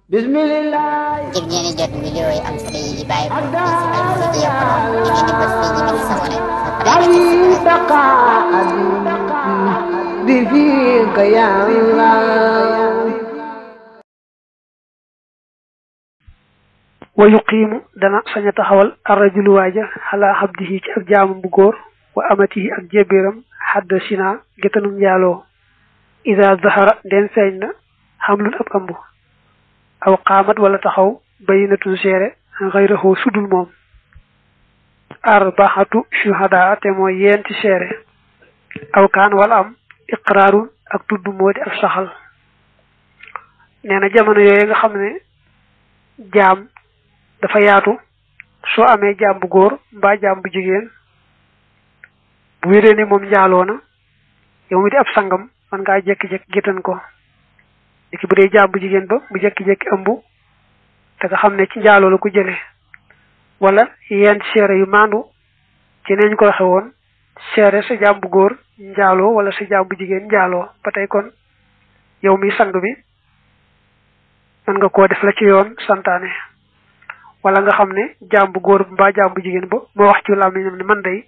Bismillah. ngir ngeen di jot vidéo yi am solo yi bàyyi ko ci Al-Mouridiyyah Pro da ngeen di bës fii ñu bind s'abonné بفيك يا الله ويقيم دنا سña taxawal ar-rajulu waja ala abdihi ci ak jaamam bu góor wa amatihi ak jeberam hadd sina getanum njaaloo ida zahara den feeñ na xamlun ab ëmb aw qaamat wala taxaw bayinatun seere xayrahu sudul moom arba'atu shuhada te mooy yenti seere aw kaan wala am iqraarun ak tudd moo di ak saxal nee na jamono yooyu nga xam ne jaam dafa yaatu soo amee jaam bu góor mbaa jaam bu jigéen bu wéree ne moom njaaloo na yow mi di ab sangam man ngaa jekki-jekki géttan ko diki bu dee jaam bu jigéen ba mu jekki-jekki ëmb te nga xam ne ci njaaloo la ko jële wala yenn seere yu maandu ci neñ ko waxe woon seere sa jaam bu góor njaaloo wala sa jaam bu jigéen njaaloo ba tey kon yow mi sang bi man nga koo def la ci yoon santaane wala nga xam ne jaam bu góor mbaa jaam bu jigéen ba moo wax ci làmmiñam ne man day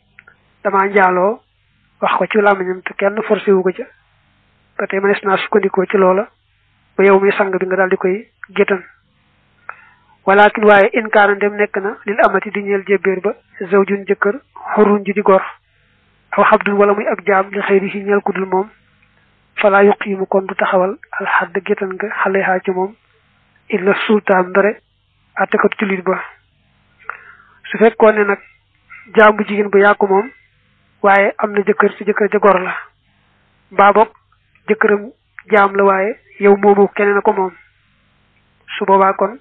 damaa njaaloo wax ko ci làmmiñam te kenn forcé wu ko ca ba tey mënees naa sukkandikoo ci loola ba yow mi sang bi nga daal di koy géttan walakin waaye in kaana dem nekk na lil amati di ñeel jébbeer ba zawjun jëkkër xurun ji di gor aw xabdun wala muy ab jaam li xëyri si ñeel ku dul moom fala yuqiimu kon du taxawal alxadd géttan nga xale xaa ci moom illa sultaan ndare attekatu jullit ba su fekkoon ne nag jaam bu jigéen bu yàqu moom waaye am na jëkkër ci jëkkër ja gor la mbaa boog jëkkëram jaam la waaye yow moomu keneen a ko moom su boobaa kon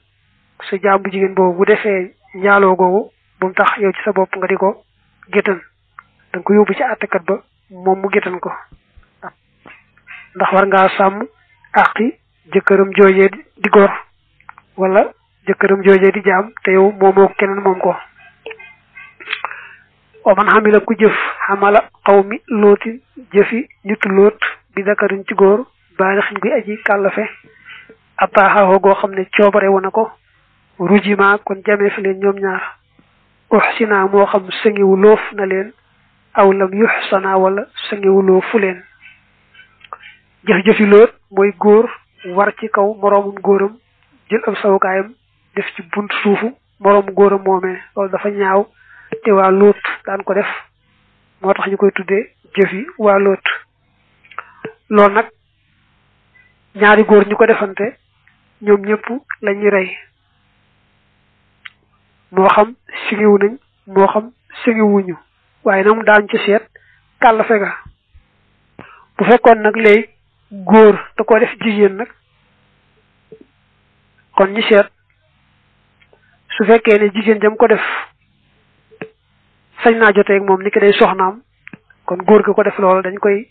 sa jaam bu jigéen boobu bu defee njaaloo googu bu mu tax yow ci sa bopp nga di ko géttan danga ko yóbbu ci attekat ba moom mu géttan ko ndax war ngaa sàmm àqi jëkkëram joojee di gor wala jëkkëram joojee di jaam te yow moomoo keneen moom ko wa man xamila ku jëf xamala xawmi lootin jëfi nitu loot bi dakarin ci góor baalixin guy aji kàllafe attaaxaawoo goo xam ne coobare wu na ko rujima kon jamee fi leen ñoom ñaar uxsina moo xam sëngiwu loof na leen aw lam yuxsana wala sëngiwu loofu leen jëf-jëfi loot mooy góor war ci kaw moroomum góoram jël ab sawukaayam def ci bunt suufu moroomu góoram moomee loolu dafa ñaaw te waa loot daan ko def moo tax ñu koy tuddee jëfi waa loot loolu nag ñaari góor ñu ko defante ñoom ñëpp lañuy rey moo xam sigiwu nañ moo xam sigiwuñu waaye nag mu daan ci seet kàll fega bu fekkoon nag léegi góor da ko def jigéen nag kon ñu seet su fekkee ne jigéen jam ko def sañ naa jotee ak moom ni ki day soxnaam kon góor ga ko def loolu dañ koy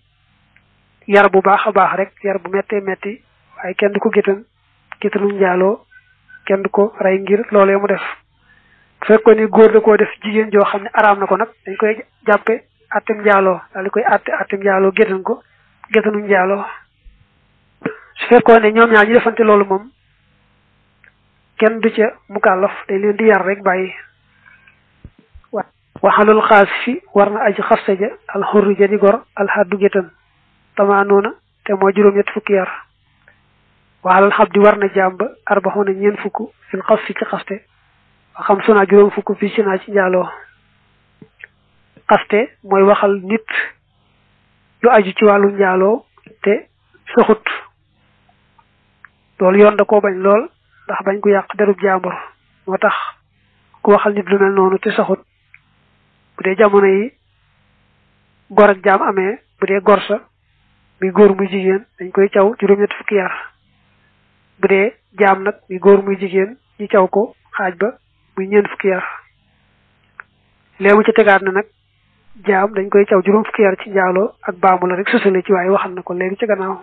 yar bu baax a baax rek yar bu mettee metti waaye kenn du ko géttanum njaaloo kenn du ko rey ngir loolee mu def bu fekkoon ni góor da koo def jigéen joo xam ne araam na ko nag dañ koy jàppe attem njaaloo daal di koy attem njaaloo géttan ko géttanum njaaloo su fekkoon ne ñoom ñaar ñu defante loolu moom kenn du ca mukallaf dañ leen di yar rek bàyyi waxalul xaas fi war na aji xaste ja alxurru ja di gor alxaddu géttan tamaanoona te moo juróom-ñett fukki yar waxalal xab di war na jaam ba arbaxoona ñeen fukk fil xas fi ci xaste wa xam suna juróom fukk fii si naa ci njaaloo xaste mooy waxal nit lu aju ci wàllu njaaloo te saxut loolu yoon da koo bañ lool ndax bañ ko yàq derub jàmbur moo tax ku waxal nit lu mel noonu te saxut bu dee jamono yi gor ak jaam amee bu dee gor sa muy góor muy jigéen dañ koy caw juróom-ñett fukki yar bu dee jaam nag muy góor muy jigéen ñu caw ko xaaj ba muy ñeent fukki yar léegi mu ci tegaat na nag jaam dañ koy caw juróom fukki yar ci njaaloo ak baamu la rek sësale ci waaye waxal na ko léegi ci gannaaw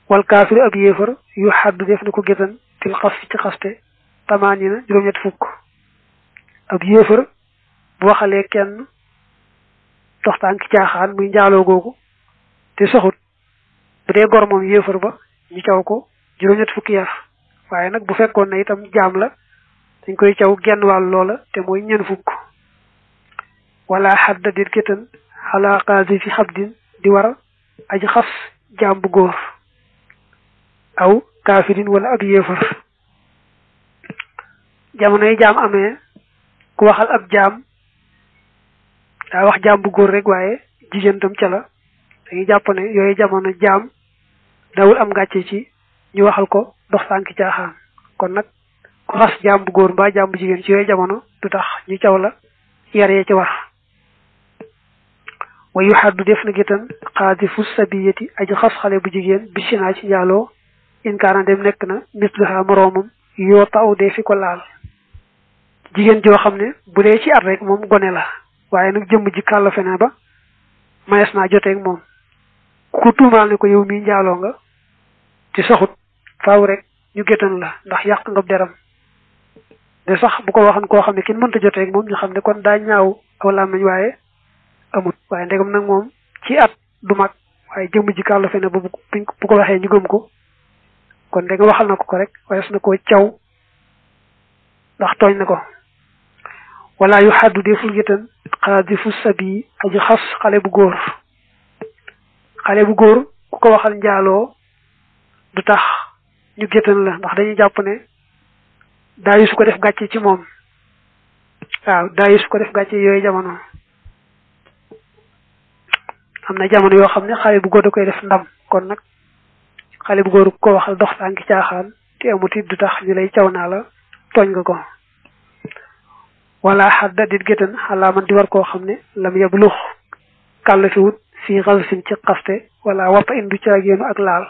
wal kaafiru ab yéefar yu xaddu def na ko géttan til xas ci xaste tamaani na juróom-ñett fukk ab yéefar bu waxalee kenn doxtaan ki caaxaan muy njaaloo googu te saxut bu dee gor moom yéefar ba ñu caw ko juróom-ñett fukki yar waaye nag bu fekkoon ne itam jaam la dañ koy caw genn wàll loola te mooy ñeen fukk wala xadda dit gétan xalaa qaasi fi xabdin di war aji xas jaam bu góor aw kaafirin wala ab yéefar jamono yi jaam amee ku waxal ab jaam daa wax jaam bu góor rek waaye jigéen tam ca la dañuy jàpp ne yooyu jamono jaam dawul am gàcce ci ñu waxal ko dox tànki caaxaan kon nag ku xas jaam bu góor mbaa jaam bu jigéen ci yooyu jamono du tax ñu caw la yar yee ci war wa yu xaddu def na gétan xaadifu sabiyati aji xas xale bu jigéen bisinaa ci njaaloo inkaana dem nekk na misluha moroomam yoo taw dee fi ko laal jigéen joo xam ne bu dee ci at rek moom gone la waaye nag jëmm ji kàllafe na ba mayees naa joteeg moom ku tuumaal ne ko yow mii njaaloo nga ci saxut faaw rek ñu gétan la ndax yàq nga deram de sax bu ko waxan koo xam ne kenn mënta joteeg moom ñu xam ne kon daa ñaaw aw làmmiñ waaye amut waaye ndegam nag moom ci at du mag waaye jëmm ji kàllafe na ba bu ko waxee ñu gëm ko kon da nga waxal na ko rek waaye su na koo caw ndax tooñ na ko wala yu xaddu deful gétan xaadifu sabi aji xas xale bu góor ku ko waxal njaaloo du tax ñu gétan la ndax dañuy jàpp ne daayu su ko def gàcce ci moom waaw daayu su ko def gàcce yooyu jamono am na jamono yoo xam ne xale bu góor da koy def ndam kon nag xale bu góor ku ko waxal dox tànki caaxaan te amut it du tax ñu lay caw naa la tooñ nga ko wala xadda dit gétan xalaa man di war koo xam ne lam yablux kàll fi wut fii xalsin ci xaste wala wappa indu caagéenu ak laal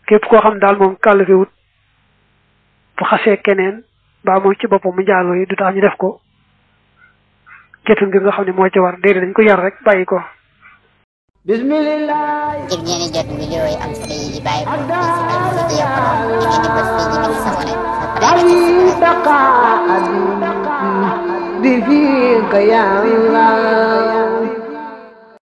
képp koo xam daal moom kàll fi wut bu xasee keneen baa moom ci boppam mu njaaloo yi du tax ñu def ko gétan gi nga xam ne moo ci war déedéet dañ ko yar rek bàyyi ko bismillah ngir ngeen di jot vidéo yi am solo yi bàyyi ko ci Alfayda Pro ngeen di bës fii ñu sabone بفيك يا الله